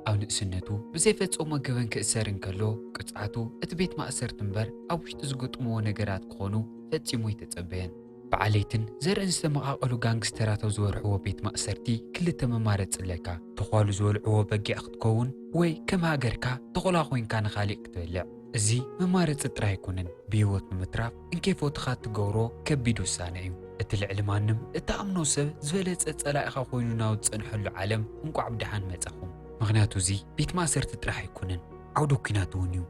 ኣብ ንእስነቱ ብዘይፈጸሞ ገበን ክእሰር እንከሎ፣ ቅጽዓቱ እቲ ቤት ማእሰርቲ እምበር ኣብ ውሽጢ ዝገጥምዎ ነገራት ክኾኑ ፈጺሙ ኣይተጸበየን። ብዓሌትን ዘርእን ዝተመቓቐሉ ጋንግስተራት ኣብ ዝበርሕዎ ቤት ማእሰርቲ ክልተ መማረጺ ኣለካ። ተዃሉ ዝበልዕዎ በጊዕ ክትከውን ወይ ከም ሃገርካ ተኹላ ኮይንካ ንኻሊእ ክትበልዕ። እዚ መማረጺ ጥራይ ኣይኮነን፣ ብህይወት ንምትራፍ እንኬፎትኻ እትገብሮ ከቢድ ውሳነ እዩ። እቲ ልዕሊ ማንም እትኣምኖ ሰብ ዝበለጸ ጸላኢኻ ኮይኑ ናብ ዝጸንሐሉ ዓለም እንቋዕ ብደሓን መጻኹም። ምኽንያቱ እዚ ቤት ማእሰርቲ ጥራሕ ኣይኮነን፣ ዓውደ ኲናት እውን እዩ።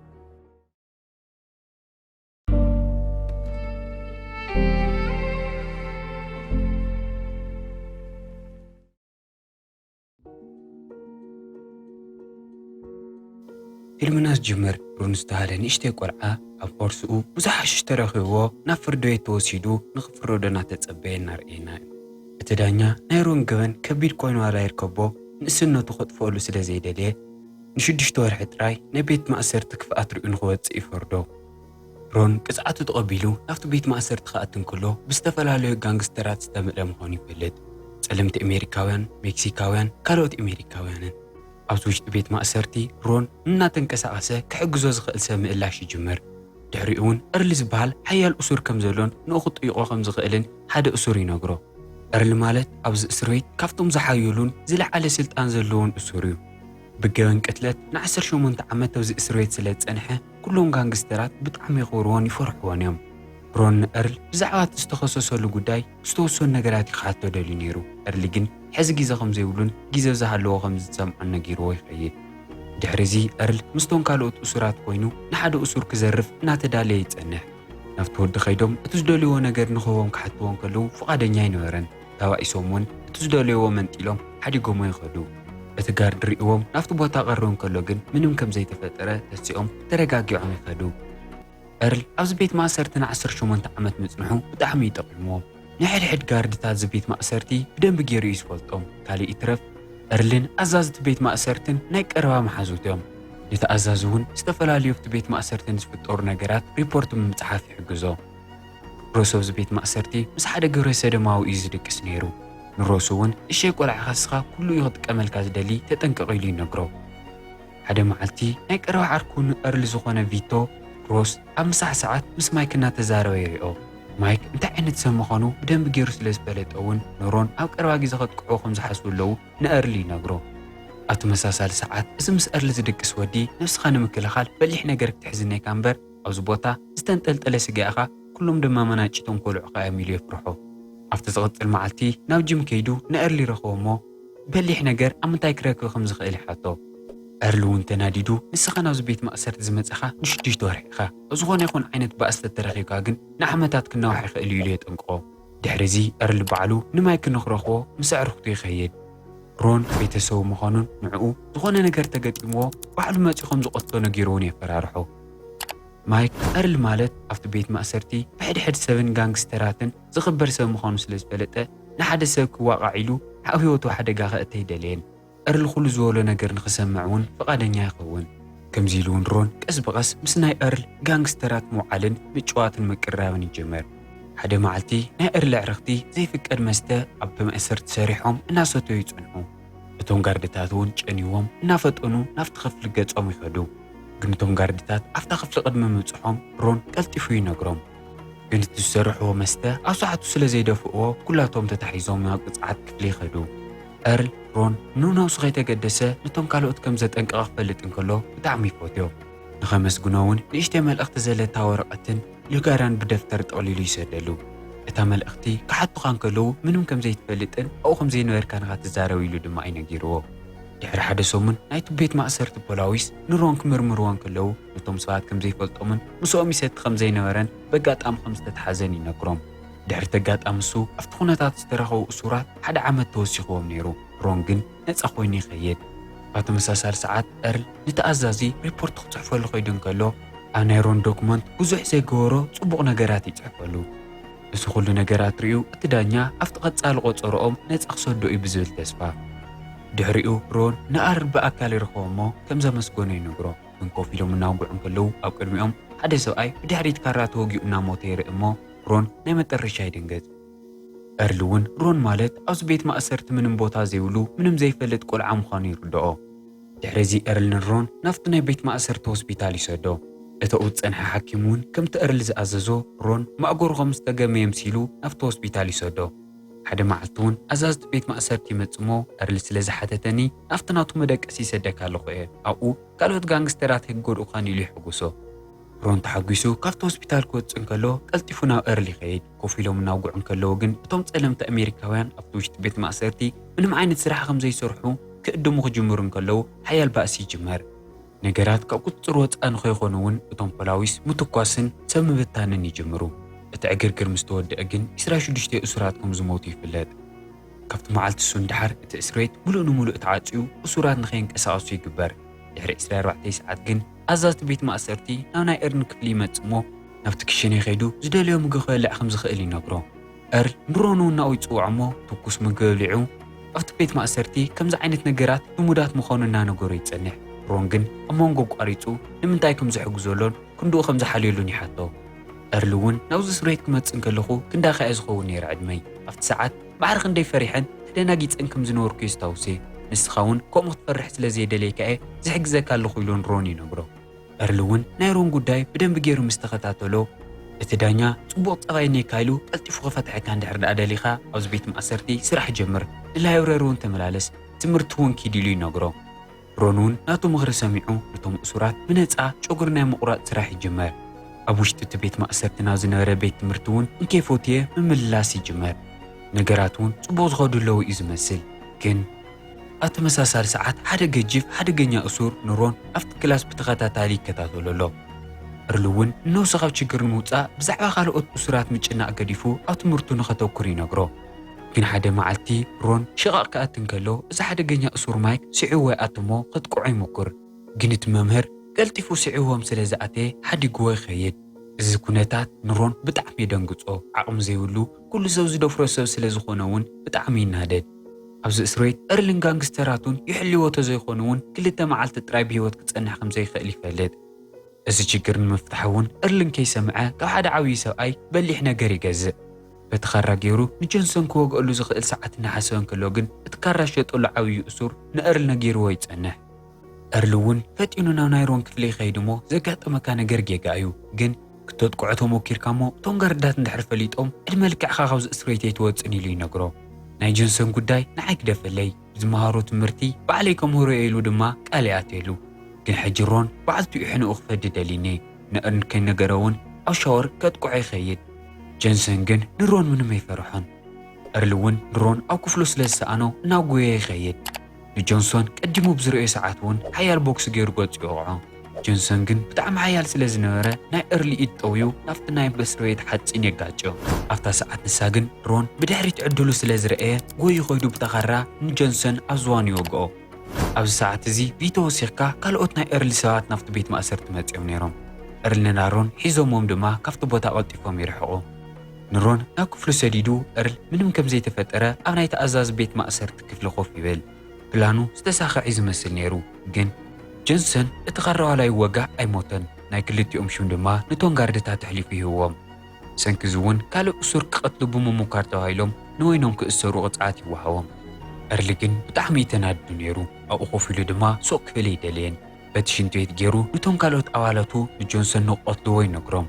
ፊልምና ዝጅምር ሮን ዝተባህለ ንእሽተይ ቆልዓ ኣብ ቦርስኡ ብዙሕ ሓሽሽ ተረኺብዎ ናብ ፍርዲ ቤት ተወሲዱ ንኽፍረዶ እናተጸበየ እናርእየና እዩ። እቲ ዳኛ ናይ ሮን ገበን ከቢድ ኮይኑ ዋላ ይርከቦ ንእስነቱ ከጥፍኦሉ ስለ ዘይደልየ ንሽዱሽተ ወርሒ ጥራይ ናይ ቤት ማእሰርቲ ክፍኣት ርእዩ ንኽወጽእ ይፈርዶ። ሮን ቅጽዓቱ ተቐቢሉ ናብቲ ቤት ማእሰርቲ ክኣቱ እንከሎ ብዝተፈላለዩ ጋንግስተራት ዝተመልአ ምዃኑ ይፈልጥ። ጸለምቲ ኣሜሪካውያን፣ ሜክሲካውያን፣ ካልኦት ኣሜሪካውያንን። ኣብዚ ውሽጢ ቤት ማእሰርቲ ሮን እናተንቀሳቐሰ ክሕግዞ ዝኽእል ሰብ ምእላሽ ይጅምር። ድሕሪኡ እውን እርሊ ዝበሃል ሓያል እሱር ከም ዘሎን ንኡ ክጥይቖ ከም ዝኽእልን ሓደ እሱር ይነግሮ። እርሊ ማለት ኣብዚ እስር ቤት ካብቶም ዝሓየሉን ዝለዓለ ስልጣን ዘለዎን እሱር እዩ። ብገበን ቅትለት ንዓሰርተ ሸሞንተ ዓመት ኣብዚ እስር ቤት ስለ ዝጸንሐ ኩሎም ጋንግስተራት ብጣዕሚ የኽብርዎን ይፈርሕዎን እዮም። ሮን ንእርል ብዛዕባ እቲ ዝተኸሰሰሉ ጉዳይ ዝተወሰኑ ነገራት እዩ ክሓቶ ደልዩ ነይሩ። እርሊ ግን ሕዚ ግዜ ከም ዘይብሉን ግዜ ዝሃለዎ ከም ዝሰምዖን ነጊርዎ ይኸይድ። ድሕሪ እዚ እርል ምስቶም ካልኦት እሱራት ኮይኑ ንሓደ እሱር ክዘርፍ እናተዳለየ ይጸንሕ። ናብቲ ወዲ ከይዶም እቲ ዝደልይዎ ነገር ንክህቦም ክሓትዎ እንከለዉ ፍቓደኛ ኣይነበረን። ተባኢሶም እውን እቲ ዝደለይዎ መንጢሎም ሓዲጎሞ ይኸዱ። እቲ ጋርድ ርእዎም ናብቲ ቦታ ቀርብ እንከሎ ግን ምንም ከም ዘይተፈጠረ ተሲኦም ተረጋጊዖም ይኸዱ። እርል ኣብዚ ቤት ማእሰርቲ ንዓሰርተ ሸሞንተ ዓመት ምጽንሑ ብጣዕሚ እዩ ጠቒምዎ። ንሕድሕድ ጋርድታት እዚ ቤት ማእሰርቲ ብደንቢ ገይሩ እዩ ዝፈልጦም። ካልእ ይትረፍ እርልን ኣዛዝቲ ቤት ማእሰርትን ናይ ቀረባ መሓዙት እዮም። ነቲ ኣዛዚ እውን ዝተፈላለዩ ኣብቲ ቤት ማእሰርትን ዝፍጠሩ ነገራት ሪፖርት ብምጽሓፍ ይሕግዞ። ሮስ ኣብዚ ቤት ማእሰርቲ ምስ ሓደ ግብረ ሰዶማዊ እዩ ዝድቅስ ነይሩ። ንሮስ እውን እሸይ ቆልዓ ከስኻ ኩሉ እዩ ክጥቀመልካ ዝደሊ ተጠንቀቕ ኢሉ ይነግሮ። ሓደ መዓልቲ ናይ ቀረባ ዓርኩ ንእርል ዝኾነ ቪቶ ሮስ ኣብ ምሳሕ ሰዓት ምስ ማይክ እናተዛረበ ይሪኦ። ማይክ እንታይ ዓይነት ሰብ ምዃኑ ብደንቢ ገይሩ ስለ ዝፈለጠ እውን ንሮን ኣብ ቀረባ ግዜ ከጥቅዑ ከም ዝሓስቡ ኣለዉ ንእርል ይነግሮ። ኣብ ተመሳሳሊ ሰዓት እዚ ምስ እርል ዝድቅስ ወዲ ነብስኻ ንምክልኻል በሊሕ ነገር ክትሕዝነካ እምበር ኣብዚ ቦታ ዝተንጠልጠለ ስጋ ኢኻ ኩሎም ድማ መናጭቶም ኮልዑኻ እዮም ኢሉ የፍርሖ። ኣብቲ ዝቕጽል መዓልቲ ናብ ጅም ከይዱ ንእርል ይረኽቦ እሞ በሊሕ ነገር ኣብ ምንታይ ክረክብ ከም ዝኽእል ይሓቶ። እርል እውን ተናዲዱ ንስኻ ናብዚ ቤት ማእሰርቲ ዝመጻኻ ንሽዱሽተ ወርሒ ኢኻ። ኣብ ዝኾነ ይኹን ዓይነት ባእሲ ተተረኺብካ ግን ንዓመታት ክናዋሕ ይኽእል እዩ ኢሉ የጠንቅቖ። ድሕሪ እዚ እርል ባዕሉ ንማይክ ንኽረኽቦ ምስ ኣዕሩኽቱ ይኸይድ። ሮን ቤተሰቡ ምዃኑን ንዕኡ ዝኾነ ነገር ተገጢምዎ ባዕሉ መጺኡ ከም ዝቐትሎ ነጊሩ እውን የፈራርሖ። ማይክ እርል ማለት ኣብቲ ቤት ማእሰርቲ ብሕድሕድ ሰብን ጋንግስተራትን ዝኽበር ሰብ ምዃኑ ስለ ዝፈለጠ ንሓደ ሰብ ክዋቓዕ ኢሉ ኣብ ህይወቱ ሓደጋ ከእተ ኣይደለየን። እርል ኩሉ ዝበሎ ነገር ንኽሰምዕ እውን ፍቓደኛ ይኸውን። ከምዚ ኢሉ እውን ሮን ቀስ ብቐስ ምስ ናይ እርል ጋንግስተራት ምውዓልን ምጭዋትን ምቅርራብን ይጅምር። ሓደ መዓልቲ ናይ እርል ኣዕርኽቲ ዘይፍቀድ መስተ ኣብ መእሰርቲ ሰሪሖም እናሰተዩ ይጸንሑ። እቶም ጋርድታት እውን ጨንዎም እናፈጠኑ ናብቲ ክፍሊ ገጾም ይኸዱ። ግን እቶም ጋርድታት ኣብታ ክፍሊ ቅድሚ ምብጽሖም ሮን ቀልጢፉ ይነግሮም። ግን እቲ ዝሰርሕዎ መስተ ኣብ ሰዓቱ ስለ ዘይደፍእዎ ኩላቶም ተታሒዞም ናብ ቅጽዓት ክፍሊ ይኸዱ። እርል ሮን ንነብሱ ከይተገደሰ ነቶም ካልኦት ከም ዘጠንቀቐ ክፈልጥ እንከሎ ብጣዕሚ ይፈትዮ። ንኸመስግኖ እውን ንእሽተይ መልእኽቲ ዘለታ ወረቐትን ሉጋራን ብደፍተር ጠቕሊሉ ይሰደሉ። እታ መልእኽቲ ክሓቱኻ እንከለዉ ምንም ከም ዘይትፈልጥን ኣብኡ ከም ዘይነበርካን ኢኻ ትዛረብ ኢሉ ድማ እዩ ነጊርዎ። ድሕሪ ሓደ ሰሙን ናይቲ ቤት ማእሰርቲ ፖላዊስ ንሮን ክምርምርዎ እንከለዉ ነቶም ሰባት ከም ዘይፈልጦምን ምስኦም ይሰቲ ከም ዘይነበረን በጋጣሚ ከም ዝተተሓዘን ይነግሮም። ድሕሪ እቲ ኣጋጣሚ እሱ ኣብቲ ኩነታት ዝተረኸቡ እሱራት ሓደ ዓመት ተወሲኽዎም ነይሩ። ሮን ግን ነጻ ኮይኑ ይኸይድ። ኣብ ተመሳሳሊ ሰዓት እርል ነቲ ኣዛዚ ሪፖርት ክጽሕፈሉ ከይዱ እንከሎ ኣብ ናይ ሮን ዶክመንት ብዙሕ ዘይገበሮ ጽቡቕ ነገራት ይጽሕፈሉ። እዚ ኩሉ ነገራት ርእዩ እቲ ዳኛ ኣብቲ ቀጻሊ ቆጸሮኦም ነጻ ክሰዶ እዩ ብዝብል ተስፋ። ድሕሪኡ ሮን ንእርል ብኣካል ይረኽቦ እሞ ከም ዘመስገኖ ይነግሮ። ግን ኮፍ ኢሎም እናውግዑ እንከለዉ ኣብ ቅድሚኦም ሓደ ሰብኣይ ብድሕሪት ካራ ተወጊኡ እናሞተ ይርኢ እሞ ሮን ናይ መጠረሻ ይድንግጽ። እርል እውን ሮን ማለት ኣብዚ ቤት ማእሰርቲ ምንም ቦታ ዘይብሉ ምንም ዘይፈልጥ ቆልዓ ምዃኑ ይርድኦ። ድሕሪ እዚ ኤርልን ሮን ናብቲ ናይ ቤት ማእሰርቲ ሆስፒታል ይሰዶ። እተኡ ዝጸንሐ ሓኪም እውን ከምቲ ኤርል ዝኣዘዞ ሮን ማእገሩ ከም ዝተገመየ ምሲሉ ናብቲ ሆስፒታል ይሰዶ። ሓደ መዓልቲ እውን ኣዛዝቲ ቤት ማእሰርቲ ይመጽሞ፣ ኤርል ስለ ዝሓተተኒ ናብቲ ናቱ መደቀሲ ይሰደካ ኣለኹ እየ፣ ኣብኡ ካልኦት ጋንግስተራት ኣይክጎድኡኻን ኢሉ ይሕጉሶ። ሮን ተሓጒሱ ካብቲ ሆስፒታል ክወጽእ እንከሎ ቀልጢፉ ናብ ኤርል ይኸይድ። ኮፍ ኢሎም እናውግዑ እንከለዉ ግን እቶም ጸለምቲ ኣሜሪካውያን ኣብቲ ውሽጢ ቤት ማእሰርቲ ምንም ዓይነት ስራሕ ከም ዘይሰርሑ ክእድሙ ክጅምሩ እንከለዉ ሓያል ባእሲ ይጅመር። ነገራት ካብ ቁጽጽር ወጻኢ ንኸይኾኑ እውን እቶም ፖላዊስ ምትኳስን ሰብ ምብታንን ይጅምሩ። እቲ ዕግርግር ምስ ተወደአ ግን ዕስራ ሽዱሽተ እሱራት ከም ዝሞቱ ይፍለጥ። ካብቲ መዓልቲ እሱ ንደሓር እቲ እስር ቤት ምሉእ ንምሉእ ተዓጽዩ እሱራት ንኸይንቀሳቐሱ ይግበር። ድሕሪ ዕስራ ኣርባዕተ ሰዓት ግን ኣዛዝቲ ቤት ማእሰርቲ ናብ ናይ ኤርልን ክፍሊ ይመጽሞ ናብቲ ክሽነ ከይዱ ዝደለዮ ምግቢ ክበልዕ ከም ዝኽእል ይነግሮ። ኤርል ንሮን እውን ናብኡ ይጽውዖ እሞ ትኩስ ምግቢ በሊዑ ኣብቲ ቤት ማእሰርቲ ከምዚ ዓይነት ነገራት ልሙዳት ምዃኑ እናነገሮ ይጸንሕ። ሮን ግን ኣብ መንጎ ኣቋሪጹ ንምንታይ ከም ዝሕግዘሎን ክንድኡ ከም ዝሓልየሉን ይሓቶ። ኤርል እውን ናብዚ እስር ቤት ክመጽእ እንከለኹ ክንዳኻ እየ ዝኸውን ነይረ ዕድመይ። ኣብቲ ሰዓት ማዕረ ክንደይ ፈሪሐን ተደናጊጸን ከም ዝነበርኩ የስታውስ እየ። ንስኻ እውን ከምኡ ክትፈርሕ ስለ ዘየደለይካ እየ ዝሕግዘካ ኣለኹ ኢሉ ንሮን ይነግሮ። ኤርል እውን ናይ ሮን ጉዳይ ብደንቢ ገይሩ ምስ ተኸታተሎ፣ እቲ ዳኛ ጽቡቕ ጸባይ እኒካ ኢሉ ቀልጢፉ ክፈትሐካ እንድሕር ደኣ ደሊኻ ኣብዚ ቤት ማእሰርቲ ስራሕ ጀምር፣ ንላይብረሪ እውን ተመላለስ፣ ትምህርቲ እውን ኪድ ኢሉ ይነግሮ። ሮን እውን ናቱ ምኽሪ ሰሚዑ ነቶም እሱራት ብነጻ ጨጉሪ ናይ ምቑራጽ ስራሕ ይጅመር። ኣብ ውሽጢ እቲ ቤት ማእሰርቲ ናብ ዝነበረ ቤት ትምህርቲ እውን እንከይፈትየ ምምልላስ ይጅመር። ነገራት እውን ጽቡቕ ዝኸዱ ኣለዉ እዩ ዝመስል። ግን ኣብ ተመሳሳሊ ሰዓት ሓደ ገጂፍ ሓደገኛ እሱር ንሮን ኣብቲ ክላስ ብተኸታታሊ ይከታተሎ ኣሎ። ኤርል እውን ንነብሱ ካብ ችግር ንምውጻእ ብዛዕባ ካልኦት እሱራት ምጭናቕ ገዲፉ ኣብ ትምህርቱ ንኸተኩር ይነግሮ። ግን ሓደ መዓልቲ ሮን ሽቓቕ ክኣቲ እንከሎ እዚ ሓደገኛ እሱር ማይክ ስዒዎ ይኣትሞ ከጥቅዖ ይምኩር። ግን እቲ መምህር ቀልጢፉ ስዒዎም ስለ ዝኣተየ ሓዲግዎ ይኸይድ። እዚ ኩነታት ንሮን ብጣዕሚ የደንግጾ። ዓቕሚ ዘይብሉ ኩሉ ሰብ ዝደፍሮ ሰብ ስለ ዝኾነ እውን ብጣዕሚ ይናደድ። ኣብዚ እስር ቤት ኤርልን ጋንግስተራቱን ይሕልዎ ተዘይኾኑ እውን ክልተ መዓልቲ ጥራይ ብህይወት ክጸንሕ ከም ዘይኽእል ይፈልጥ። እዚ ችግር ንምፍታሕ እውን ኤርልን ከይሰምዐ ካብ ሓደ ዓብዪ ሰብኣይ በሊሕ ነገር ይገዝእ። በቲ ካራ ገይሩ ንጆንሰን ክወግአሉ ዝኽእል ሰዓት እናሓሰበ እንከሎ ግን እቲ ካራ ዝሸጠሉ ዓብዪ እሱር ንኤርል ነጊርዎ ይጸንሕ። ኤርል እውን ፈጢኑ ናብ ናይ ሮን ክፍሊ ይኸይድ እሞ ዘጋጠመካ ነገር ጌጋ እዩ፣ ግን ክተጥቅዖ ተሞኪርካ እሞ እቶም ጋርዳት እንድሕር ፈሊጦም ዕድመ ልክዕኻ ካብዚ እስር ቤት ኣይትወጽእን ኢሉ ይነግሮ። ናይ ጆንሰን ጉዳይ ንዓይ ግደፈለይ፣ ዝመሃሮ ትምህርቲ ባዕለይ ከምህሮ እየ ኢሉ ድማ ቃል ይኣትየሉ። ግን ሕጂ ሮን በዓልቲኡ ሕንኡ ክፈዲ ደሊኒ ንኤርል ከይነገረ እውን ኣብ ሻወር ከጥቅዖ ይኸይድ። ጆንሰን ግን ንሮን ምንም ኣይፈርሖን። ኤርል እውን ንሮን ኣብ ክፍሉ ስለ ዝሰኣኖ እናጎየ ይኸይድ። ንጆንሶን ቀዲሙ ብዝርእዮ ሰዓት እውን ሓያል ቦክስ ገይሩ ገጹ ይወቕዖ። ጆንሰን ግን ብጣዕሚ ሓያል ስለ ዝነበረ ናይ ኤርል ኢድ ጠውዩ ናብቲ ናይ በስሪ ቤት ሓጺን የጋጭዮ። ኣብታ ሰዓት ንሳ ግን ሮን ብድሕሪት ዕድሉ ስለ ዝረኣየ ጎዩ ከይዱ ብተኻራ ንጆንሰን ኣብ ዝዋኑ ይወግኦ። ኣብዚ ሰዓት እዚ ቪቶ ወሲኽካ ካልኦት ናይ ኤርል ሰባት ናብቲ ቤት ማእሰርቲ መጺኦም ነይሮም። ኤርል ንዳ ሮን ሒዞሞም ድማ ካብቲ ቦታ ቀልጢፎም ይርሕቑ። ንሮን ናብ ክፍሉ ሰዲዱ ኤርል ምንም ከም ዘይተፈጠረ ኣብ ናይ ተኣዛዚ ቤት ማእሰርቲ ክፍሊ ኮፍ ይብል። ፕላኑ ዝተሳኸዐ እዩ ዝመስል ነይሩ፣ ግን ጆንሰን እቲ ካራዋላ ይወጋእ ኣይሞተን። ናይ ክልቲኦም ሽም ድማ ንቶም ጋርድታት ኣሕሊፉ ይህብዎም። ሰንኪ እዚ እውን ካልእ እሱር ክቐትሉ ብምሙካር ተባሂሎም ንወይኖም ክእሰሩ ቅፅዓት ይወሃቦም። ኤርል ግን ብጣዕሚ እዩ ተናዲዱ ነይሩ። ኣብኡ ኮፍ ኢሉ ድማ ሱቕ ክብል ኣይደለየን። በቲ ሽንቲ ቤት ገይሩ ንቶም ካልኦት ኣባላቱ ንጆንሰን ንክቐትልዎ ይነግሮም።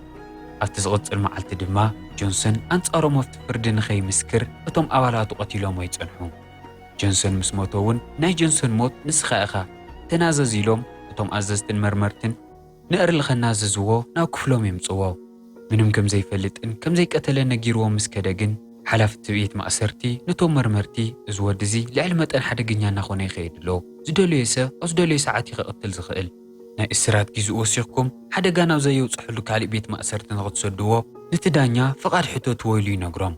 ኣብቲ ዝቕጽል መዓልቲ ድማ ጆንሰን ኣንጻሮም ኣብቲ ፍርዲ ንኸይምስክር እቶም ኣባላቱ ቀቲሎሞ ይጸንሑ። ጆንሰን ምስ ሞተ እውን ናይ ጆንሰን ሞት ንስኻ ኢኻ ተናዘዝ ኢሎም እቶም ኣዘዝትን መርመርትን ንኤርል ከናዝዝዎ ናብ ክፍሎም የምጽዎ። ምንም ከም ዘይፈልጥን ከም ዘይቀተለ ነጊርዎ ምስ ከደ ግን ሓላፊ እቲ ቤት ማእሰርቲ ነቶም መርመርቲ እዚ ወዲ እዚ ልዕሊ መጠን ሓደገኛ እናኾነ ይኸይድ ኣሎ። ዝደለዮ ሰብ ኣብ ዝደለዮ ሰዓት እዩ ክቕትል ዝኽእል። ናይ እስራት ጊዝኡ ወሲኽኩም ሓደጋ ናብ ዘየውፅሐሉ ካሊእ ቤት ማእሰርቲ ንኽትሰድዎ ነቲ ዳኛ ፍቓድ ሕተትዎ ኢሉ ይነግሮም።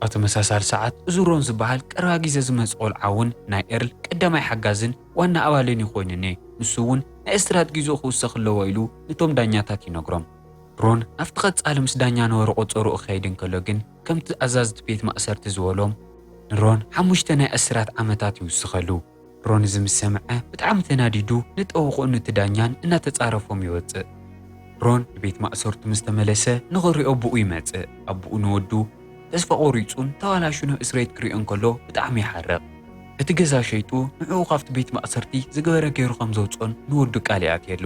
ኣብ ተመሳሳሊ ሰዓት እዚ ሮን ዝበሃል ቀረባ ግዜ ዝመጽእ ቆልዓ እውን ናይ ኤርል ቀዳማይ ሓጋዝን ዋና ኣባልን እዩ ኮይኑ እኔ። ንሱ እውን ናይ እስራት ጊዝኡ ክውሰኽ ኣለዎ ኢሉ ነቶም ዳኛታት ይነግሮም። ሮን ኣብቲ ቀጻሊ ምስ ዳኛ ነበረ ቆጸርኡ ክኸይድ እንከሎ ግን ከምቲ ኣዛዝቲ ቤት ማእሰርቲ ዝበሎም ንሮን ሓሙሽተ ናይ እስራት ዓመታት ይውስኸሉ። ሮን እዚ ምስ ሰምዐ ብጣዕሚ ተናዲዱ ንጠበቆኡን ነቲ ዳኛን እናተጻረፎም ይወጽእ። ሮን ንቤት ማእሰርቱ ምስ ተመለሰ ንኽሪኦ ኣቦኡ ይመጽእ። ኣቦኡ ንወዱ ተስፋ ቆሪጹን ተባላሹ ናብ እስር ቤት ክሪኦ እንከሎ ብጣዕሚ ይሓርቕ። እቲ ገዛ ሸይጡ ንዕኡ ካብቲ ቤት ማእሰርቲ ዝገበረ ገይሩ ከም ዘውፅኦን ንወዱ ቃል ይኣትየሉ።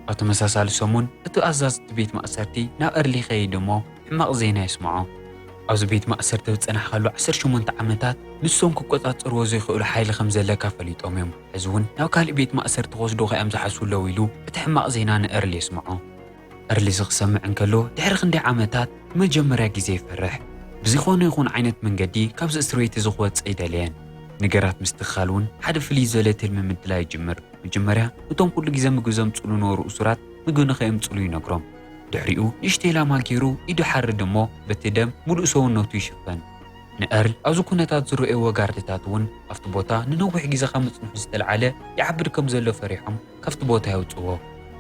ኣብ ተመሳሳሊ ሰሙን እቲ ኣዛዚ እቲ ቤት ማእሰርቲ ናብ ኤርል ይኸይድ እሞ ሕማቕ ዜና የስምዖ። ኣብዚ ቤት ማእሰርቲ ዝጸናሕካሉ ዓሰርተ ሸሞንተ ዓመታት ንሶም ክቆጻጸርዎ ዘይክእሉ ሓይሊ ከም ዘለካ ፈሊጦም እዮም። ሕዚ እውን ናብ ካልእ ቤት ማእሰርቲ ክወስዱኻ እዮም ዝሓስቡ ኣለዉ ኢሉ እቲ ሕማቕ ዜና ንኤርል የስምዖ። ኤርል እዚ ክሰምዕ እንከሎ ድሕሪ ክንደይ ዓመታት ንመጀመርያ ግዜ ይፈርሕ። ብዝኾነ ይኹን ዓይነት መንገዲ ካብዚ እስር ቤት እዚ ክወጽእ ኣይደለየን። ነገራት ምስትኽኻል እውን ሓደ ፍልይ ዝበለ ትልሚ ምድላይ ይጅምር። መጀመርያ ነቶም ኩሉ ግዜ ምግቢ ዘምጽሉ ነበሩ እሱራት ምግቢ ንኸየምጽሉ ይነግሮም። ድሕሪኡ ንእሽተይ ላማ ገይሩ ኢዱ ሓርድ እሞ በቲ ደም ሙሉእ ሰውነቱ ይሽፈን። ንኤርል ኣብዚ ኩነታት ዝረእይዎ ጋርድታት እውን ኣብቲ ቦታ ንነዊሕ ግዜ ካብ ምጽንሑ ዝተልዓለ ይዓብድ ከም ዘሎ ፈሪሖም ካብቲ ቦታ የውጽዎ።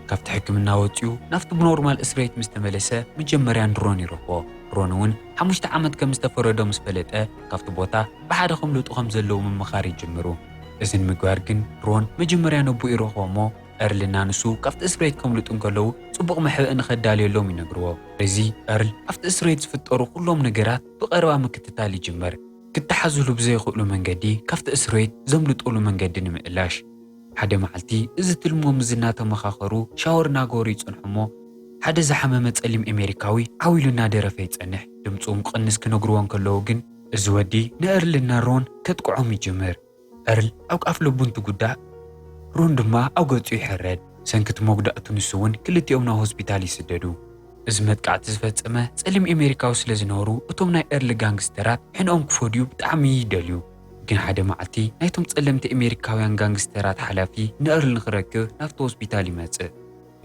ካብቲ ሕክምና ወጺኡ ናብቲ ብኖርማል እስር ቤት ምስ ተመለሰ መጀመርያ ንሮን ይረኽቦ። ሮን እውን ሓሙሽተ ዓመት ከም ዝተፈረዶ ምስ ፈለጠ ካብቲ ቦታ ብሓደ ከምልጡ ከም ዘለዉ ምምኻር ይጅምሩ። እዚ ንምግባር ግን ሮን መጀመርያ ነቦኡ ይረኽቦ እሞ ኤርልና ንሱ ካብቲ እስር ቤት ከምልጡ እንከለዉ ጽቡቕ መሕብኢ ንኸዳልየሎም ይነግርዎ። እዚ ኤርል ኣብቲ እስር ቤት ዝፍጠሩ ኩሎም ነገራት ብቐረባ ምክትታል ይጅምር። ክተሓዙሉ ብዘይኽእሉ መንገዲ ካብቲ እስር ቤት ዘምልጡሉ መንገዲ ንምእላሽ። ሓደ መዓልቲ እዚ ትልሞም እዚ እናተመኻኸሩ ሻወር እናገበሩ ይጸንሑ እሞ ሓደ ዝሓመመ ጸሊም ኣሜሪካዊ ዓው ኢሉ እናደረፈ ይጸንሕ። ድምጹ ክቕንስ ክነግርዎ እንከለዉ ግን እዚ ወዲ ንኤርልና ሮን ከጥቅዖም ይጅምር። ኤርል ኣብ ኣፍ ልቡ እንትጉዳእ ሮን ድማ ኣብ ገጹ ይሕረድ። ሰንኪ እቲ መጉዳእቱ ንሱ እውን ክልቲኦም ናብ ሆስፒታል ይስደዱ። እዚ መጥቃዕቲ ዝፈጸመ ጸሊም ኣሜሪካዊ ስለ ዝነበሩ እቶም ናይ ኤርል ጋንግስተራት ሕንኦም ክፈድዩ ብጣዕሚ ይደልዩ። ግን ሓደ መዓልቲ ናይቶም ጸለምቲ ኣሜሪካውያን ጋንግስተራት ሓላፊ ንኤርል ንኽረክብ ናብቲ ሆስፒታል ይመጽእ።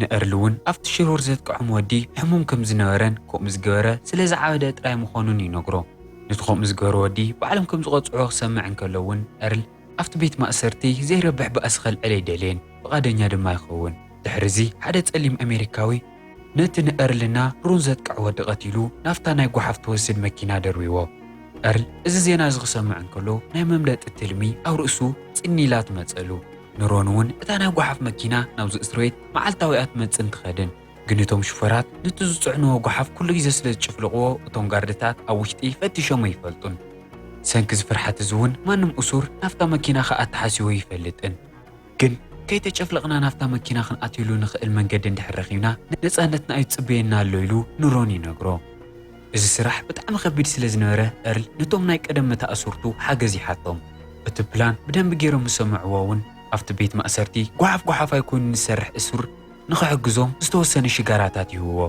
ንኤርል እውን ኣብቲ ሽሮር ዘጥቅዖም ወዲ ሕሙም ከም ዝነበረን ከምኡ ዝገበረ ስለ ዝዓበደ ጥራይ ምዃኑን ይነግሮ። ነቲ ከምኡ ዝገበረ ወዲ ባዕሎም ከም ዝቐጽዕዎ ክሰምዕ እንከሎ እውን ኤርል ኣብቲ ቤት ማእሰርቲ ዘይረብሕ ባእሲ ከልዕል ኣይደልየን፣ ፍቓደኛ ድማ ይኸውን። ድሕሪ እዚ ሓደ ጸሊም ኣሜሪካዊ ነቲ ንኤርልና ሮን ዘጥቅዕ ወዲ ቀቲሉ ናብታ ናይ ጓሓፍ ትወስድ መኪና ደርብይዎ። ኤርል እዚ ዜና እዚ ክሰምዕ እንከሎ ናይ መምለጢ ትልሚ ኣብ ርእሱ ጽን ኢላ ትመጸሉ። ንሮን እውን እታ ናይ ጓሓፍ መኪና ናብዚ እስር ቤት መዓልታዊ እያ ትመጽእን ትኸድን። ግን እቶም ሽፈራት ነቲ ዝጽዕንዎ ጓሓፍ ኩሉ ግዜ ስለ ዝጭፍልቕዎ እቶም ጋርድታት ኣብ ውሽጢ ፈቲሾም ኣይፈልጡን። ሰንኪ እዚ ፍርሓት እዚ እውን ማንም እሱር ናብታ መኪና ክኣቲ ሓሲቡ ኣይፈልጥን። ግን ከይተጨፍለቕና ናብታ መኪና ክንኣትየሉ ንኽእል መንገዲ እንድሕር ረኺብና ነጻነትና እዩ ዝጽበየና ኣሎ ኢሉ ንሮን ይነግሮ። እዚ ስራሕ ብጣዕሚ ከቢድ ስለ ዝነበረ ኤርል ነቶም ናይ ቀደም መታእሱርቱ ሓገዝ ይሓቶም። እቲ ፕላን ብደንቢ ገይሮም ዝሰምዕዎ እውን ኣብቲ ቤት ማእሰርቲ ጓሓፍ ጓሓፍ ኣይኮይኑ ዝሰርሕ እሱር ንኽሕግዞም ዝተወሰነ ሽጋራታት ይህብዎ።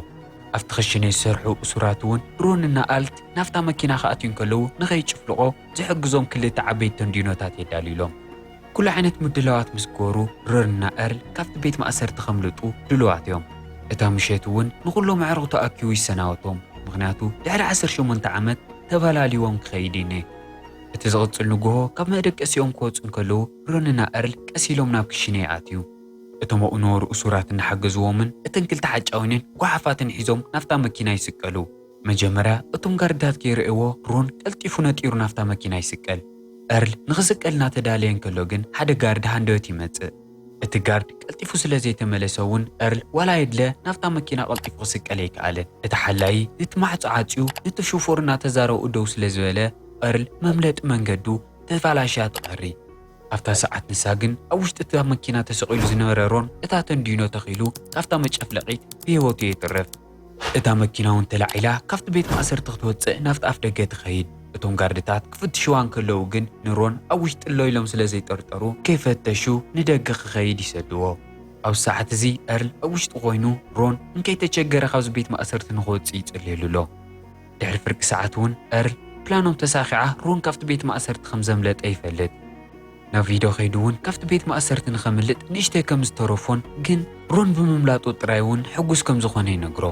ኣብቲ ክሽነ ዝሰርሑ እሱራት እውን ሮንና ኣልት ናብታ መኪና ክኣትዩ እንከለዉ ንኸይጭፍልቖ ዝሕግዞም ክልተ ዓበይቲ ተንዲኖታት የዳልዩሎም። ኩሉ ዓይነት ምድላዋት ምስ ገበሩ ሮንና ኤርል ካብቲ ቤት ማእሰርቲ ከምልጡ ድሉዋት እዮም። እታ ምሸት እውን ንኹሎም ኣዕሩኽቱ ኣኪቡ ይሰናበቶም። ምኽንያቱ ድሕሪ ዓሰርተ ሸሞንተ ዓመት ተባላልይዎም ክኸይድ እዩ። እቲ ዝቕጽል ንግሆ ካብ መደቀሲኦም ክወጹ እንከለዉ ሮንና ኤርል ቀስ ኢሎም ናብ ክሽነ ይኣትዩ። እቶም ኣብኡ ነበሩ እሱራት እናሓገዝዎምን እተን ክልተ ሓጫዊንን ጓሓፋትን ሒዞም ናብታ መኪና ይስቀሉ። መጀመርያ እቶም ጋርድታት ከይረእይዎ ሮን ቀልጢፉ ነጢሩ ናብታ መኪና ይስቀል። ኤርል ንኽስቀል እናተዳለየ እንከሎ ግን ሓደ ጋርድ ሃንደበት ይመጽእ። እቲ ጋርድ ቀልጢፉ ስለ ዘይተመለሰ እውን ኤርል ዋላ የድለ ናብታ መኪና ቀልጢፉ ክስቀል ኣይከኣለን። እቲ ሓላዪ ነቲ ማዕጾ ዓጽዩ ነቲ ሹፌር እናተዛረቡ ደው ስለ ዝበለ ኤርል መምለጢ መንገዱ ተፋላሽያ ትቐሪ። ኣብታ ሰዓት ንሳ ግን ኣብ ውሽጢ እታ መኪና ተሰቒሉ ዝነበረ ሮን እታ ተንዲኖ ተኺሉ ካብታ መጨፍለቒት ብህይወቱ ይትረፍ። እታ መኪና እውን ተላዒላ ካብቲ ቤት ማእሰርቲ ክትወጽእ ናብቲ ኣፍ ደገ ትኸይድ። እቶም ጋርድታት ክፍትሽዋ እንከለዉ ግን ንሮን ኣብ ውሽጢ ኣሎ ኢሎም ስለ ዘይጠርጠሩ ከይፈተሹ ንደገ ክኸይድ ይሰድዎ። ኣብ ሰዓት እዚ ኤርል ኣብ ውሽጢ ኮይኑ ሮን እንከይተቸገረ ካብዚ ቤት ማእሰርቲ ንኽወጽእ ይጽልየሉ ኣሎ። ድሕሪ ፍርቂ ሰዓት እውን ኤርል ፕላኖም ተሳኺዓ ሮን ካብቲ ቤት ማእሰርቲ ከም ዘምለጠ ይፈልጥ። ናብ ቪድዮ ከይዱ እውን ካብቲ ቤት ማእሰርቲ ንኸምልጥ ንእሽተይ ከም ዝተረፎን ግን ሮን ብምምላጡ ጥራይ እውን ሕጉስ ከም ዝኾነ ይነግሮ።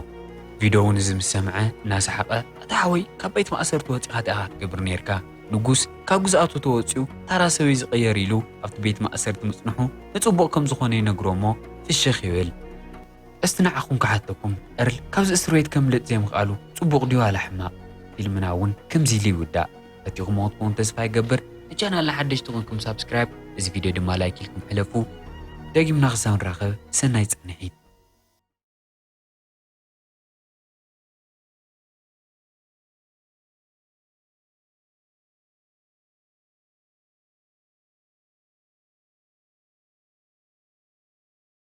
ቪድዮ እውን እዚ ምስ ሰምዐ እናሰሓቐ፣ "ኣታ ሓወይ፣ ካብ ቤት ማእሰርቲ ወጺኻ እንታይ ኢኻ ክትገብር ነይርካ? ንጉስ ካብ ግዝኣቱ ተወጺኡ ታራ ሰብ እዩ ዝቕየር" ኢሉ ኣብቲ ቤት ማእሰርቲ ምጽንሑ ንጽቡቕ ከም ዝኾነ ይነግሮ እሞ ፍሽኽ ይብል። እስቲ ንዓኹም ክሓተኩም፣ ኤርል ካብዚ እስር ቤት ከምልጥ ዘይምኽኣሉ ጽቡቕ ድዩ ዋላ ሕማቕ? ፊልምና እውን ከምዚ ኢሉ ይውዳእ። ፈቲኹምዎ ክትኮኑ ተስፋ ይገብር። ንቻናልና ሓደሽቲ ኮንኩም ሳብስክራይብ፣ እዚ ቪድዮ ድማ ላይክ ኢልኩም ሕለፉ። ደጊምና ክሳብ ንራኸብ ሰናይ ጽንሒት።